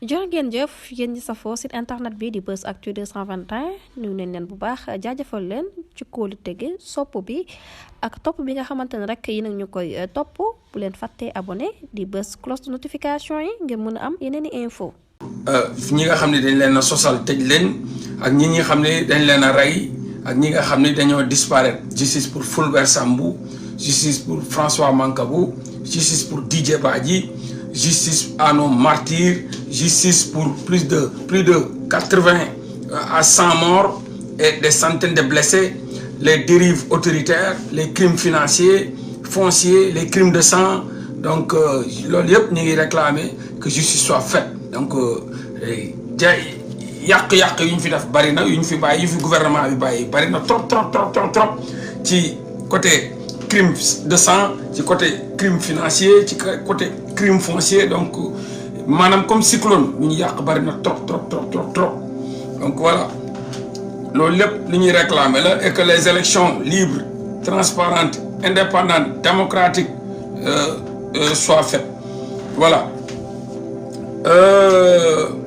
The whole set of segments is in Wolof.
jërë ngeen jëf yéen ñi safoo site internet bi di Buzz Actu 221 nuyu nañ leen bu baax jaajëfal leen ci kóolu tege sopp bi ak topp bi nga xamante ne rek yi nag ñu koy topp bu leen fàttee abonné di bës cloche de notification yi ngeen mën a am yeneen i info ñi nga xam ne dañ leen a sosal tëj leen ak ñi nga xam ne dañ leen a rey ak ñi nga xam ne dañoo disparaître justice pour Fulbert Sambou justice pour François Mancabou justice pour Didier Badji justice à nos martyrs, justice pour plus de 80 à 100 morts et des centaines de blessés, les dérives autoritaires, les crimes financiers, fonciers, les crimes de sang. Donc, loolu yëpp ñu ngi réclamer que justice soit faite. Donc, yàq-yàq yu ñu fi def bari na yu ñu fi bàyyi yu fi gouvernement bi bàyyi bari na trop ci côté crime de sang, ci côté crime financier, ci côté crime foncier. Donc maanaam comme cyclone ñu yàq bari na trop donc voilà loolu lépp li ñuy réclamer la et que les élections libres, transparentes, indépendantes, démocratiques soient faites. Voilà.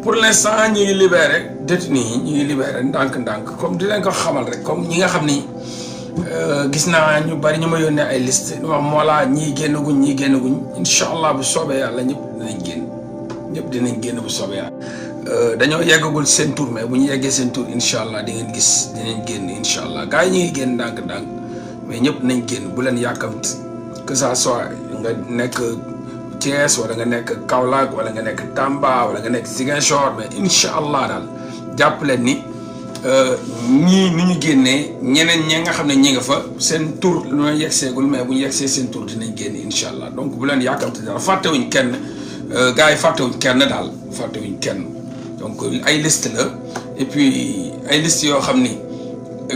Pour l'instant ñu ngi libéré détenus yi ñu ngi libéré ndànk comme di leen ko xamal rek comme ñi nga xam ni gis naa ñu bari ñu ma yónnee ay liste ñu wax Mollah ñii génnaguñ incha allah bu soobee yàlla ñëpp dinañ génn bu soobee yàlla. dañoo yeggagul seen tour mais bu ñu yeggee seen tour incha allah di ngeen gis dinañ génn incha allah gars yi ñu ngi génn ndànk mais ñëpp nañ génn bu leen yàkkamti que ça soit nga nekk Thiès wala nga nekk Kaolack wala nga nekk Tamba wala nga nekk Ziguinchor mais incha allah daal jàpp leen ni. ñii ni ñu génnee ñeneen ñi nga xam ne ñi nga fa seen tour lu ma yeggseegul mais bu ñu yeggsee seen tour dinañ génn incha allah donc bu leen yàkkamte dara fàttewuñ kenn gars yi fàttewuñ kenn daal fàttewuñ kenn donc ay liste la et puis ay liste yoo xam ni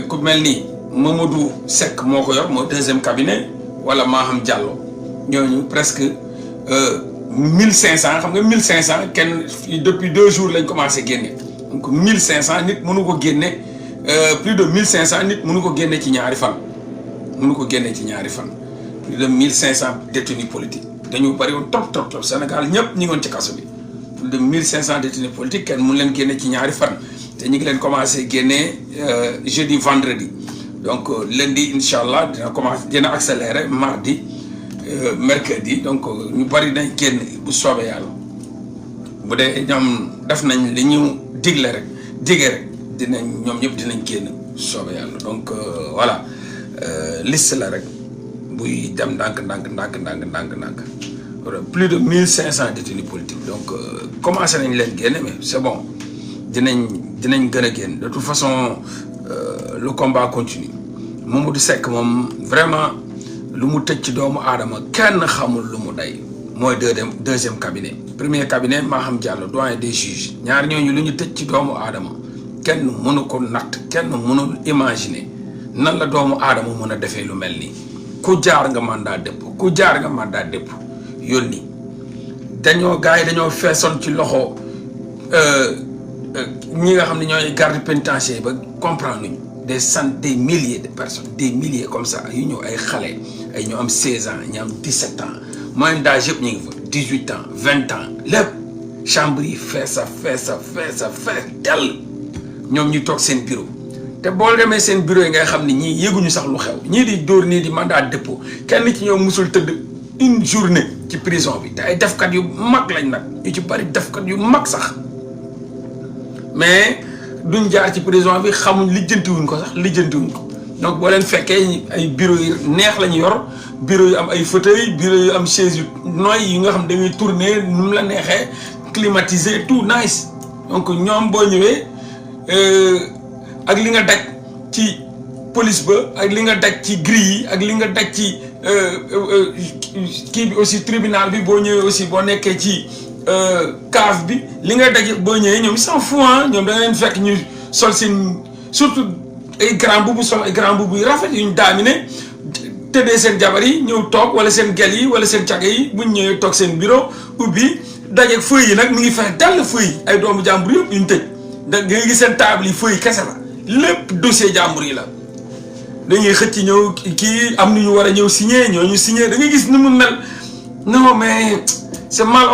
ku mel ni Mamadou Seck moo ko yor mooy deuxième cabinet wala Maham Diallo ñooñu presque 1500 xam nga 1500 kenn depuis 2 jours lañ commencé génne. Donc 1500 nit mënu ko génne plus de 1500 nit mënu ko génne ci ñaari fan plus de 1500 détenus politiques dañu bari woon trop Sénégal ñëpp ñi ngoon ci kaso bi plus de 1500 détenus politiques kenn mënu leen génne ci ñaari fan te ñu ngi leen commencé génne jeudi vendredi donc lundi incha allah dina accélérer mardi mercredi donc ñu bari dañ génn bu soobee yàlla bu dee ñoom def nañ li ñu digle rek ñoom ñëpp dinañ génn soobee yàlla donc voilà liste la rek buy dem ndànk plus de 1500 détenus politiques donc commencé nañ leen génne mais c'est bon dinañ gën a génn de toute façon le combat continue. Mamadou Seck moom vraiment lu mu tëj ci doomu aadama kenn xamul lu mu day mooy deuxième cabinet. Premier cabinet Maham Diallo doyen des juges ñaar ñooñu lu ñu tëj ci doomu aadama kenn mënu ko natt kenn mënul imaginer nan la doomu aadama mën a defee lu mel nii ku jaar nga mandat dépôt yónni gars yi dañoo feesoon ci loxo ñi nga xam ne ñooy garde pénitentiaire ba comprendre nuñ des milliers de personnes des milliers comme ça yu ñëw ay xale ay ñu am 16 ans ñu am 17 ans moyenne d'âge yëpp ñu ngi fa 18 ans 20 ans lépp chambre yi fees del ñoom ñu toog seen bureau te boo demee seen bureau yi ngay xam ne ñii yëguñu sax lu xew ñii di dóor nii di mandat dépôt kenn ci ñoom musul tëdd une journée ci prison bi te ay defkat yu mag lañ nag yu ci bari defkat yu mag sax mais duñ jaar ci prison bi xamuñ lijjantiwuñ ko donc boo leen fekkee ay bureau yi neex lañu yor bureau yu am ay fauteuil bureau yu am chaise yu nooy yi nga xam da ngay tourner nu mu la neexee climatisé tout nice donc ñoom boo ñëwee ak li nga daj ci police ba ak li nga daj ci grille yi ak li nga daj ci kii bi aussi tribunal bi boo ñëwee aussi boo nekkee ci cave bi li nga daj boo ñëwee ñoom s'en fout ñoom da nga leen fekk ñu sol seen surtout ay grand boubou sol ay grand boubou yu rafet yuñ daamine tëddee seen jabar yi ñëw toog wala seen gel yi wala seen caga yi buñ ñëwee toog seen bureau ubbi dajeeg feuilles yi nag mi ngi fexe dell feuilles yi ay doomu jàmbur yëpp yuñ tëj da nga gis seen table yi feuilles kese la lépp dossier jàmbur yi la dañuy xëcc ñëw kii am nu ñu war a ñëw signé ñooñu signé da nga gis ni mu mel non mais c'est mal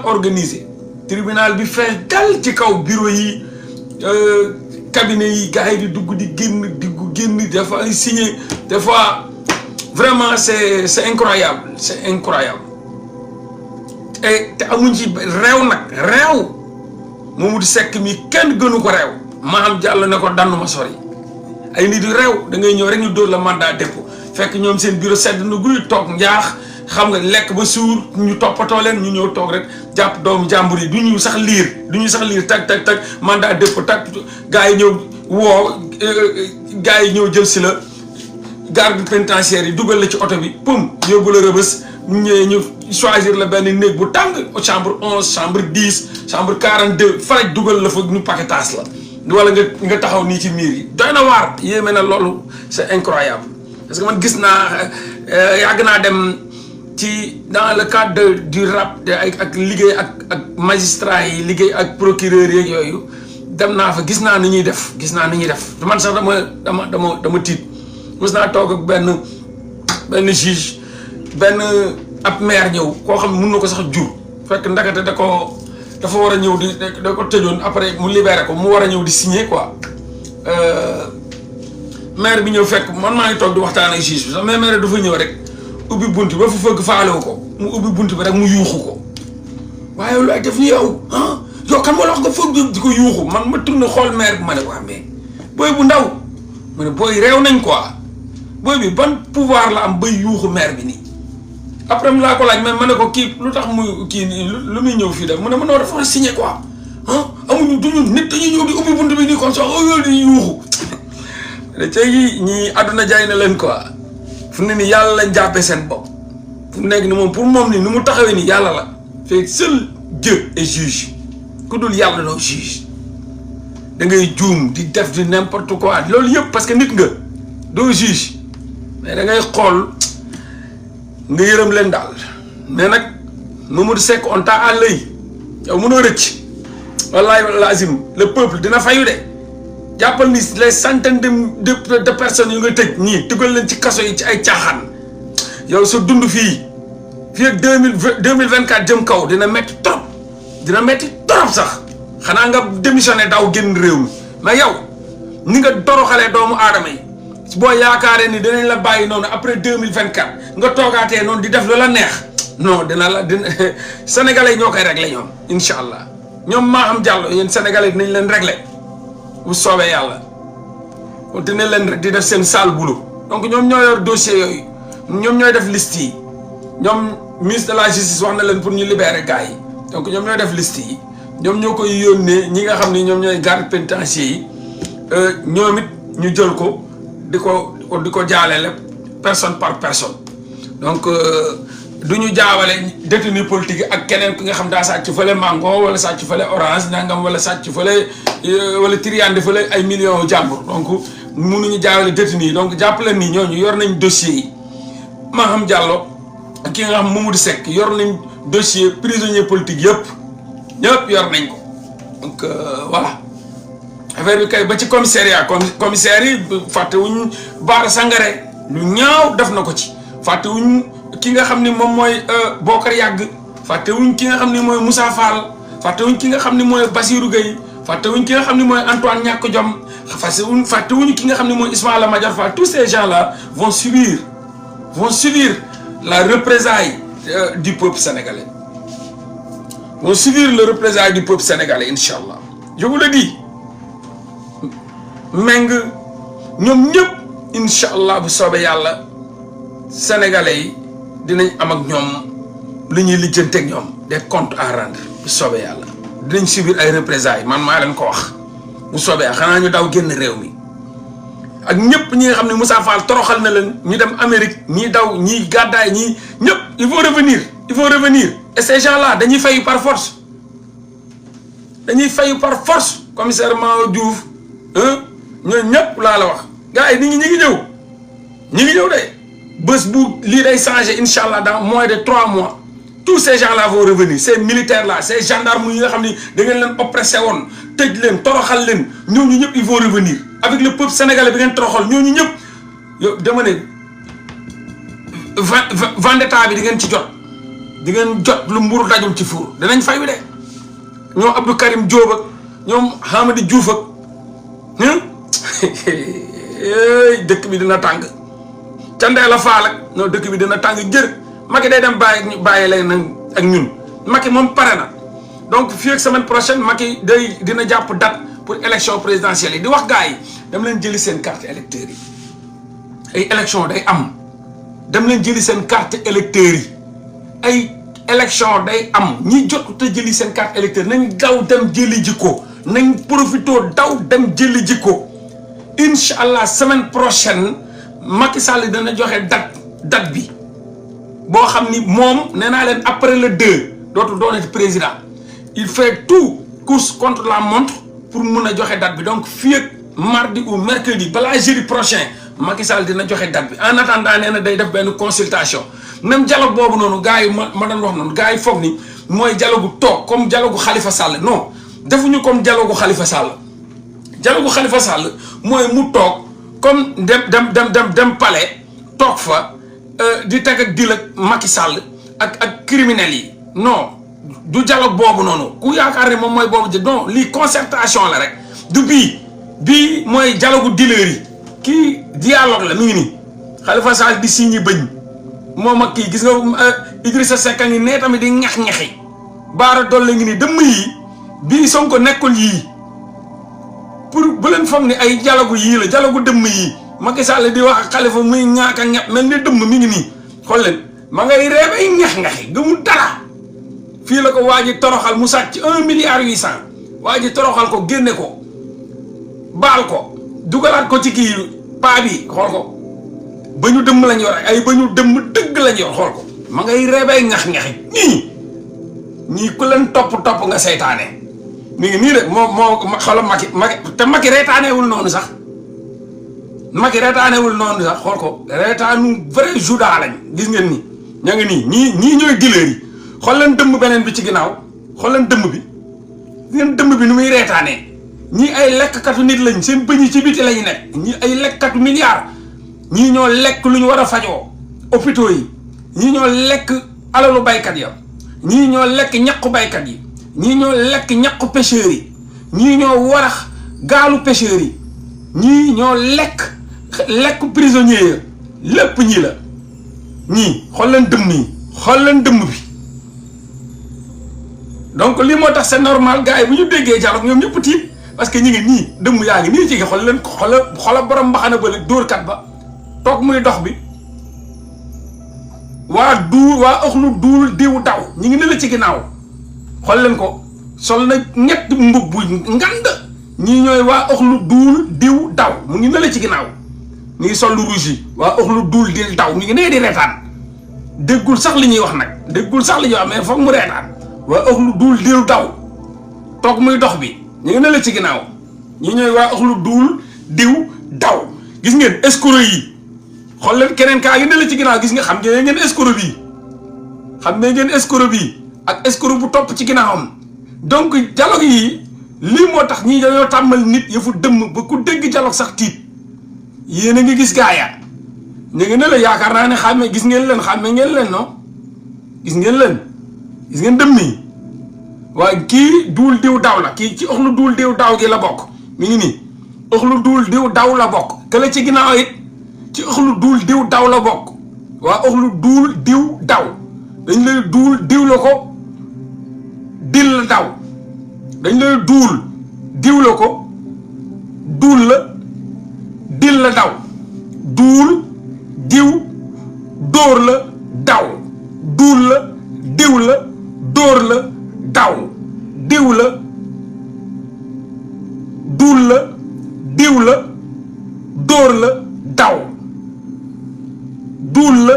organisé tribunal bi fees dal ci kaw bureau yi cabinet yi gars yi di dugg di génn des fois ay signé des fois vraiment c'est incroyable te amuñ ci réew nag réew Mamadou Seck mi kenn gënu ko réew Maham Diallo ne ko dannuma sori ay nit yu réew da ngay ñëw rek ñu dóor la mandat dépôt fekk ñoom seen bureau sedd na guy toog njaax xam nga lekk ba suur ñu toppatoo leen ñu ñëw toog rek jàpp doomu jàmbur yi du ñu sax liir tag mandat dépôt tag gars yi ñëw gars yi ñëw jël si la garde pénitentiaire yi dugal la ci oto bi pum yóbbu la Rebeuss ñu ñëwee ñu choisir la benn néeg bu tàng chambre 11 chambre 10 chambre 42 faraj dugal la fa ñu paquetage la wala nga taxaw nii ci miir yi doy na waar yéeme na loolu c'est incroyable parce que man gis naa yàgg naa dem ci dans le cadre du rap ak liggéey ak magistrat yi liggéey ak procureur yeeg yooyu dem naa fa gis naa ni ñuy def man sax dama tiit mos naa toog ak benn juge benn ab maire ñëw koo xam ne mun na ko sax jur fekk ndakate dafa war a ñëw da ko tëjoon après mu libéré ko mu war a ñëw di signer quoi maire bi ñëw fekk man maa ngi toog di waxtaan ak juge bi sax mais maire dafa ñëw rek ubbi bunt ba fa fëgg faalewu ko mu ubbi bunt bi rek mu yuuxu ko waaye lu ay def ni yow yow kan moo la wax nga fëgg di ko yuuxu man ma tourné xool maire bi ma ne waa mais booy bu ndaw ma ne booy réew nañ quoi booy bi ban pouvoir la am bay yuuxu maire bi nii après mu laa ko laaj mais ma ne ko kii lu tax muy kii nii lu muy ñëw fii def mu ne ma noo dafa signé quoi amuñu duñu nit dañuy ñëw di ubbi bunt bi nii comme ça yooyu di yuuxu léegi ñii àdduna jaay na leen quoi fu ne ni yàlla lañ jàppee seen bopp fu nekk ni moom pour moom ni nu mu taxawee ni yàlla la fait seul Dieu est juge ku dul yàlla doo juge da ngay juum di def di n'importe quoi loolu yëpp parce que nit nga doo juge mais da ngay xool nga yërëm leen daal mais nag Mamadou Seck on t'a à l'œil yow mënoo rëcc wallahi lazim le peuple dina fayu de jàppal ni les centaines de personnes yu nga tëj ñii dugal leen ci kaso yi ci ay caaxaan yow sa dund fii ak 2024 jëm kaw dina metti trop sax xanaa nga démissionné daw génn réew mi mais yow ni nga doroxalee doomu aadama yi boo yaakaaree ni dinañ la bàyyi noonu après 2024 nga toogaatee noonu di def lu la neex non dina sénégalais ñoo koy réglé ñoom incha allah ñoom Maham Diallo yéen sénégalais dinañ leen réglé bu soobee yàlla continuer leen rek di def seen sale boulot donc ñoom ñoo yor dossier yooyu ñoom ñooy def liste yi ñoom ministre de la justice wax na leen pour ñu libérer gars yi donc ñoom ñooy def liste yi ñoom ñoo koy yónnee ñi nga xam ni ñoom ñooy garde pénitentiaire yi ñoom it ñu jël ko di ko jaaleele personne par personne donc du ñu jaawale détenu politique ak keneen ki nga xam daa sàcc fële mango wala sàcc fële orange nangam wala sàcc fële wala triande fële ay millions jàmbur donc mënuñu jaawale détenu yi donc jàppale ni ñooñu yor nañ dossier yi Maham Diallo ak ki nga xam Mamadou Seck yor nañ dossier prisonnier politique ñëpp yor nañ ko donc voilà affaire bi kay ba ci commissariat commissaire yi fàttewuñ Baara Sangaré lu ñaaw def na ko ci fàttewuñ ki nga xam ni moom mooy Bokar Yàgg fàttewuñ ki nga xam ni mooy Moussa Fall fàttewuñ ki nga xam ni mooy Bassirou Gueye fàttewuñ ki nga xam ni mooy Antoine Ñàkk Jom fàttewuñ ki nga xam ni mooy Ismaïla Madior Fall tous ces gens là vont subir la représaille du peuple sénégalais vont subir le représailles du peuple sénégalais incha allah je vous le dis meng ñoom ñëpp incha allah bu soobee yàlla sénégalais yi dinañ am ak ñoom lu ñuy lijjanteeg ñoom des comptes à rendre bu soobee yàlla dinañ subir ay représailles man maa leen ko wax bu soobee yàlla xanaa ñu daw génn réew mi ak ñëpp ñi nga xam ne Moussa Fall toroxal na leen ñu dem Amérique ñii daw ñii gàddaay ñii ñëpp il faut revenir et ces gens là dañuy fayu par force commissaire Mao Diouf ñooñu ñëpp laa la wax gars yi nit ñi ñi ngi ñëw de bés bu lii day changé incha allah dans moins de 3 mois tous ces gens là vont revenir ces militaires là ces gendarmes yi nga xam ni da ngeen leen oppressé woon tëj leen toroxal leen ñooñu ñëpp ils vont revenir avec le peuple sénégalais bi ngeen toroxal ñooñu ñëpp yow dama ne vendetta bi di ngeen ci jot di ngeen jot lu mburu dajul ci fuur danañ fayu de ñoom Abdou Karim Diop ak ñoom Hamadi Diouf ak dëkk bi dina tàng ca Ndeela Faal ak non dëkk bi dina tàng jër Macky day dem bàyyi leen nag ak ñun Macky moom pare na donc fii ak semaine prochaine Macky dina jàpp date pour élection présidentielle yi di wax gars yi dem leen jëli seen carte électeur yi ay élection day am dem leen jëli seen carte électeur yi ay élection day am ñi jot te jëli seen carte électeur nañ daw dem jëli jikko nañ profito daw dem jëli jikko incha allah semaine prochaine Macky Sall dana joxe date bi boo xam ni moom nee naa leen après le 2 dootul doonati président il fait tout course contre la montre pour mun a joxe date bi donc fii ak mardi ou mercredi balaa jeudi prochain Macky Sall dina joxe date bi en attendant nee na day def benn consultation même dialogue boobu noonu gars yi ma doon wax noonu gars yi foog ni mooy dialogue toog comme dialogue Khalifa Sall non defuñu comme dialogue Khalifa Sall dialogue Khalifa Sall mooy mu toog comme dem palais toog fa di teg ak dil ak Macky Sall ak criminels yi non du dialogue boobu noonu ku yaakaar ne moom mooy boobu non lii concertation la rek du bii mooy dialogue dealer yi kii dialogue la mi ngi nii Khalifa Sall di signé bëñ moom ak kii gis nga Idrissa Seck a ngi nee tamit di ñax-ñaxi baara doole ngi nii dëmm yi bii Sonko nekkul yii pour bu leen foog ni ay dialogue yii la dialogue dëmm yii Macky Sall di wax ak Khalifa muy ñaaka ñett mel ni dëmm mi ngi nii xool leen ma ngay reeb ay ñax-ñaxi gëmul dara fii la ko waa ji toroxal mu sàcc 1 milliard 800 waa ji toroxal ko génne ko baal ko dugalaat ko ci kii paa bi xool ko ba ñu dëmm lañ yor ay ba ñu dëmm dëgg lañ yor xool ko ma ngay reebay ngax-ngaxi ñii ku leen topp nga seytaane mi ngi nii de moo xoolal Macky te Macky reetaanewul noonu sax xool ko reetaanu vrai juda lañ gis ngeen ni ña ngi nii ñii ñooy dealer yi xool leen dëmm beneen bi ci ginnaaw xool leen dëmm bi ngeen dëmm bi nu muy reetaanee ñii ay lekkkatu nit lañ seen bëñ yi ci biti lañu nekk ñii ay lekkatu milliards ñii ñoo lekk lu ñu war a fajoo hôpitaux yi ñii ñoo lekk alalu baykat ya ñii ñoo lekk ñaqu baykat yi ñii ñoo lekk ñaqu pêcheurs yi ñii ñoo warax gaalu pêcheurs yi ñii ñoo lekk prisonniers ya lépp ñii la ñii xool leen dëmm yi xool leen dëmm bi donc lii moo tax c'est normal gars yi bu ñu déggee dialogue ñoom ñëpp tiit parce que ñi ngi nii dëmm yaa ngi nii ci xool leen xoolal borom mbaxana ba dóorkat ba toog muy dox bi waa ëxlu duul diw daw ñi ngi ne la ci ginnaaw xool leen ko sol na ñett mbub bu ngand ñii ñooy waa ëxlu duul diw daw mu ngi ne la ci ginnaaw ñu ngi sol lu rouge yi waa ëxlu duul diw daw mi ngi nee di reetaan déggul sax li ñuy wax nag déggul sax li ñuy wax mais foog mu reetaan waa ëxlu duul diw daw toog muy dox bi ñu ngi ne la ci ginnaaw ñii ñooy waa ëxlu duul diw daw gis ngeen escroc yi xool leen keneen kaa ngi ne la ci ginnaaw gis nga xam ngeen escroc bii ak escroc bu topp ci ginnaawam donc dialogue yi lii moo tax ñii dañoo tàmmal nit yëfu dëmm ba ku dégg dialogue sax tiit yéen a ngi gis gaa ya ñu ngi ne la yaakaar naa ne xàmme gis ngeen leen non gis ngeen dëmm yi waaye kii duul diw daw la kii ci ëxlu duul diw daw gi la bokk mi ngi nii ëxlu duul diw daw la bokk kële ci ginnaaw it ci ëxlu duul diw daw la bokk waa ëxlu duul diw daw dañ lay duul diw la ko dil la daw dañ lay duul diw la ko duul la dil la daw duul diw dóor la daw duul la diw la dóor la daw diw la duul la diw la dóor la daw duul la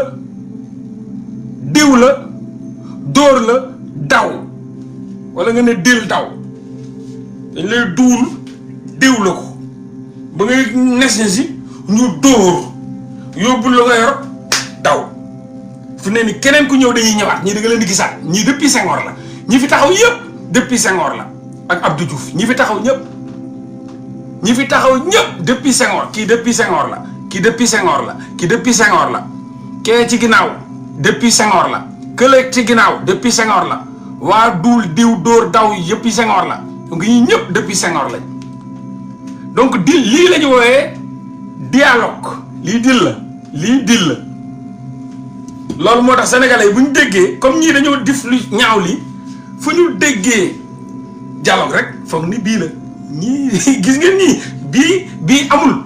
diw la dóor la daw wala nga ne dil daw dañ lay duul diw la ko ba ngay nes na si ñu dóor yóbbu la nga yor daw fu ne ni keneen ku ñëw dañuy ñëwaat ñii da nga leen di gisaat ñii depuis Senghor la ñi fi taxaw yëpp depuis Senghor la ak Abdou Diouf ñi fi taxaw ñëpp depuis Senghor kii depuis Senghor la kii depuis Senghor la kii depuis Senghor la kee ci ginnaaw depuis Senghor la kële ci ginnaaw depuis Senghor la waa duul diw dóor daw yëpp yi Senghor la donc ñi ñëpp depuis Senghor lañ donc dil lii la ñu wooyee dialogue lii dil la loolu moo tax sénégalais yi bu ñu déggee comme ñii dañoo def lu ñaaw li fu ñu déggee dialogue rek foog ni bii la ñii gis ngeen ñii bii amul